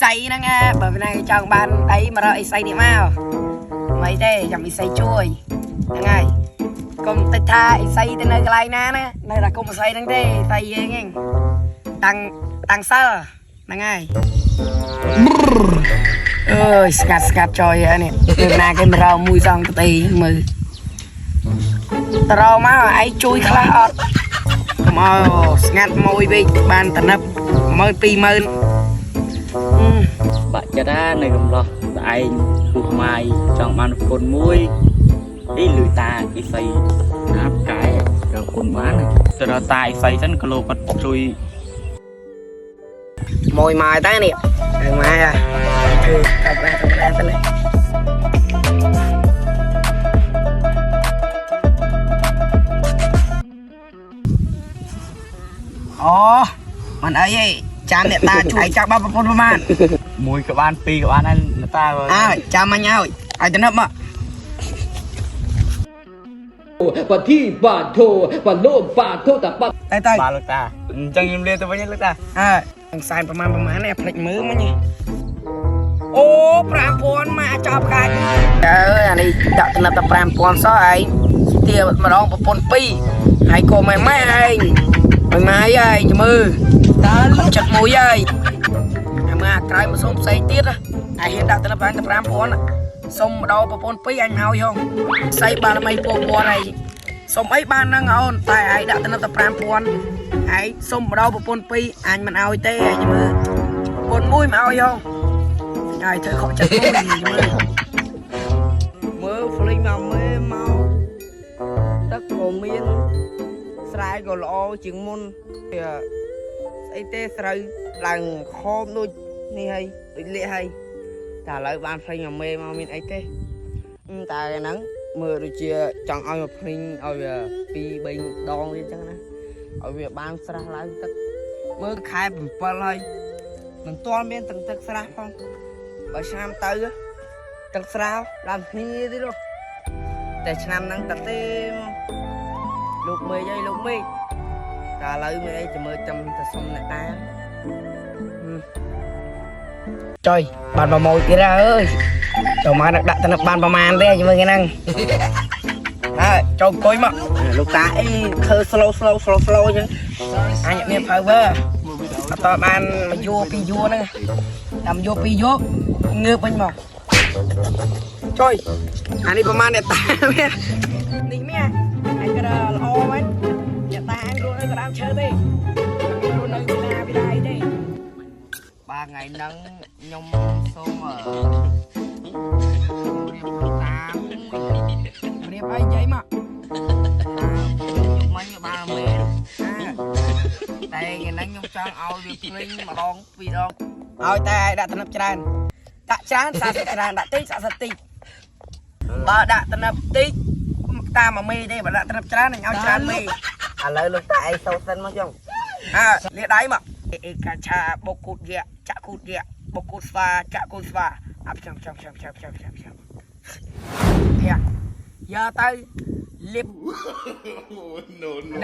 ស័យហ្នឹងណាបើណាគេចង់បានអីមករកអ៊ីសីនេះមកមិនទេចាំអ៊ីសីជួយហ្នឹងហើយកុំតិចថាអ៊ីសីទៅនៅកន្លែងណាណានៅតែគុំអ៊ីសីហ្នឹងទេតែយើងហ្នឹងតាំងតាំងសិលហ្នឹងហើយអើយស្កាត់ស្កាត់ចយហើយនេះនៅណាគេមករកមួយសងទៅទេមើលតរមកឯងជួយខ្លះអត់កុំឲ្យស្ងាត់មួយវិញបានតំណឹប10000 20000 បាក់ចិត្តណានៅកំឡោះតែឯងហួសម៉ាយចង់បានប្រពន្ធមួយអីលឺតាអ៊ីសីណាផ្កាយរកប្រពន្ធបានទៅរកតាអ៊ីសីសិនក៏លោកគាត់ជួយ មួយម៉ាយតែនេះហើយម៉ាយហ่ะគឺតែប្រាស់តែប្រាស់ទៅនេះអូមិនអីទេចាំអ្នកតាជួយចាំបានប្រពន្ធប្រមាណ មួយក៏បានពីរក៏បានដែរអ្នកតា អើចាំអញឲ្យឲ្យទៅនឹបមក បាធីបាធោបាលោបាធោតាបា ទៅទៅ បាទលោកតាអញ្ចឹងខ្ញុំលាទៅវិញលោកតា អើសែនប្រមាណប្រមាណនេះផ្លេចមើលមិញអូ5000មកចប់កាច់អើយអានេះដាក់ទៅនឹបតែ5000សោះឯងទាម្ដងប្រពន្ធ2ហើយក៏ម៉ែម៉ែឯងម៉ែម៉ែឯងមើល តា ខំចិត្តមួយហើយអាមើលអាក្រោយមកសុំផ្សេងទៀតណាអាហ៊ានដាក់ទៅអញទៅ5000សុំម្ដងប្រពន្ធពីរអញឲ្យហងស្អីបារមីពោពាន់ហើយសុំអីបានហ្នឹងអូនតែឯងដាក់ទៅតែ5000ឯងសុំម្ដងប្រពន្ធពីរអញមិនឲ្យទេឯងមើលប្រពន្ធមួយមិនឲ្យហងឲ្យធ្វើខកចិត្តមួយមើល មើលហ្វ្លីងមកមេមកទឹកក៏មានស្រែក៏ល្អជាងមុនវាស្អីទេស្រូវឡើងខមដូចនេះហើយដូចលាកហើយតែឥឡូវបានហ្វ្លីងមកមេមកមានអីទេអឺតែហ្នឹងមើលដូចជាចង់ឲ្យមកហ្វ្លីងឲ្យវា2 3ដងទៀតចឹងណាឲ្យវាបានស្រះឡើងទឹកមើលខែ7ហើយមិនទាន់មានទាំងទឹកស្រះផងបើឆ្នាំទៅ ទឹកស្រោឡើងគ្នាទៀតហ៎តែឆ្នាំហ្នឹងតទេមកលោកមេឃអីលោកមេឃតែឥឡូវមានអីទៅមើលចាំទៅសុំអ្នកតាហឹម ចុយបានប្រម៉ូយទៀតហើយអើយចូលមកនឹកដាក់ទៅនឹកបានប្រមាណទេមើលគេហ្នឹងហើយចូលអង្គុយមក លោកតាអីធ្វើ slow slow slow slow អញ្ចឹង អញអត់មាន power អត់តបានមួយយួរពីរយួរហ្នឹងតាមយួរពីរយួรงើបវិញមកចុយអានេះប្រហែលអ្នកតា នេះនេះមាអញក៏ល្អមែនអ្នកតាអញរស់នៅក្តាមឈើទេអត់មានរស់នៅវិឡាវិឡាអីទេ បាទថ្ងៃហ្នឹងខ្ញុំសូមអឺរៀបលោកតាមួយ រៀបអីនិយាយមក ខ្ញុំមិញវាបានមែនតែថ្ងៃហ្នឹងខ្ញុំចង់ឲ្យវាភ្លេងម្ដងពីរដង ឲ្យតែឲ្យដាក់តំណប់ច្រើនដាក់ច្រើនសាសិច្រើនដាក់តិចសាសិតិចបើដាក់តំណប់តិចតាមមួយមេទេបើដាក់តំណប់ច្រើនអញឲ្យច្រើនមេ ឥឡូវលោកតាអីសូសិនមកចុង អើលាដៃមកអេកាឆាបុកគូតយៈចាក់គូតយៈបុកគូតស្វាចាក់គូតស្វាអាប់ចាំចាំចាំចាំចាំចាំចាំយ៉ាយកទៅលៀប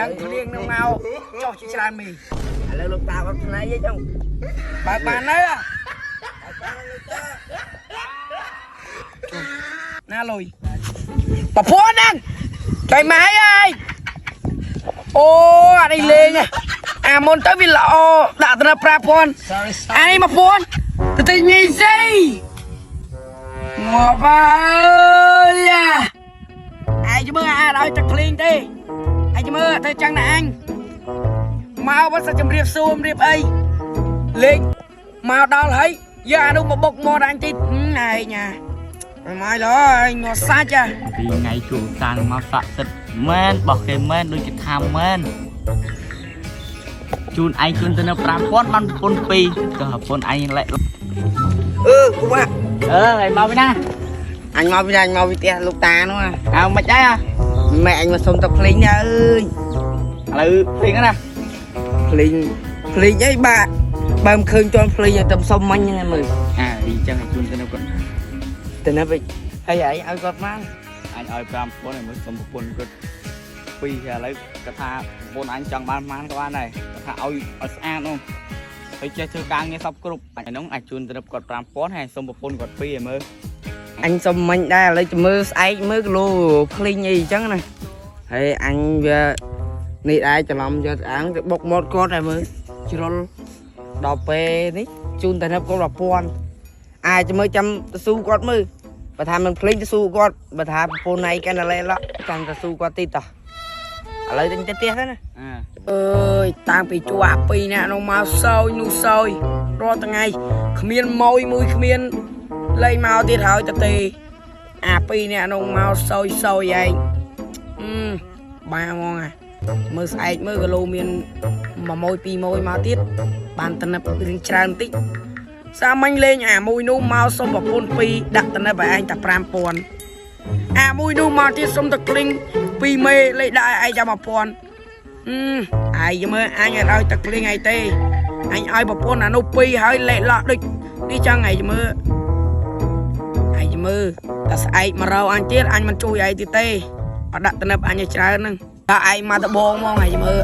នឹងភ្លៀងនឹងមកចុះជាច្រើនមី ឥឡូវលោកតាអត់ផ្នែកទេចុង បើបាននៅណាលុយប្រពន្ធហ្នឹងចៃម៉ាយអើយអូអានេះលេងអាមុនទៅវាល្អដាក់ទៅ5000អានេះ1000ទៅទិញមីស៊ីងាប់ហើយអាយមើលអាឲ្យទឹកភ្លេងទេអាយមើលទៅចឹងណាអញមកវត្តជំរាបសួរជំរាបអីលេងមកដល់ហើយយកអានោះមកបុកមកដល់អញទីឯងញ៉ាម៉ាយឡើយងាប់សាច់អា ពីថ្ងៃជួបតានឹងមកសាក់សិតមែនបោះគេមែនដូចគេថាមែនជូនឯងជូនទៅនៅ5000បានប្រពន្ធពីរចុះប្រពន្ធឯងលែក អឺគូម៉ាក់ អឺឯងមកវិញណា អញមកពីណាអញមកពីផ្ទះលោកតានោះណា អើមិនដែរ ម៉ែអញមកសុំទឹកភ្លេងណាអើយ ឥឡូវភ្លេងណា ភ្លេងភ្លេងអីបាទបើមិនឃើញជន់ភ្លេងឲ្យតែសុំមិញហ្នឹងឯងមើល អាអញ្ចឹងឲ្យជូនទៅនៅគាត់ ទៅណាវិញហើយឯងឲ្យគាត់មក អញឲ្យ5000ឲ្យមើលសុំប្រពន្ធគាត់ពីរឥឡូវគាត់ថាប្រពន្ធអញចង់បានប៉ុន្មានក៏បានដែរគាត់ថាឲ្យឲ្យស្អាតនោះ ហើយចេះធ្វើការងារសពគ្រប់អាហ្នឹងអាចជូនទៅគាត់5000ហើយសុំប្រពន្ធគាត់ពីរឲ្យមើល អញសុំមិញដែរឥឡូវចាំមើលស្អែកមើលគីឡូភ្លេងអីអញ្ចឹងណាហើយអញវានេះដែរច្រឡំយកអាងទៅបុកមាត់គាត់ហើយមើលជ្រុលដល់ពេលនេះជូនតែនឹបគាត់1000អាចមើលចាំទៅស៊ូគាត់មើលបើថាមិនភ្លេងទៅស៊ូគាត់បើថាប្រពន្ធណៃកាន់តែលេឡក់ចាំទៅស៊ូគាត់ទីតោះឥឡូវទៅផ្ទះទៅណា អា អើយតាំងពីជួអាពីរនាក់នោះមកសោយនោះសោយរាល់ថ្ងៃគ្មានម៉ួយមួយគ្មានលេងមកទៀតហើយតទេអាពីរនាក់នោះមកសោយសោយឯងអឺបាហ្មងអាមើលស្អែកមើលគីឡូមានមួយម៉ួយពីរម៉ួយមកទៀតបានតំណឹបរឿងច្រើនតិចសាមញ្ញលេងអាមួយនោះមកសុំប្រពន្ធពីរដាក់តំណឹបឲ្យឯងតែ5000អាមួយនោះមកទៀតសុំតែក្លីងពីរមេលេខដាក់ឲ្យឯងតែ1000 អឺអាយមើលអញអត់ឲ្យទឹកភ្លៀងអីទេអញឲ្យប្រពន្ធអានោះពីរហើយលេខឡក់ដូចនេះចឹងឯងមើលឯងមើលតែស្អែកមករកអញទៀតអញមិនជួយឯងទៀតទេអត់ដាក់តំណឹបអញឲ្យច្រើនហ្នឹងតើឯងមកដបងហ្មងឯងមើល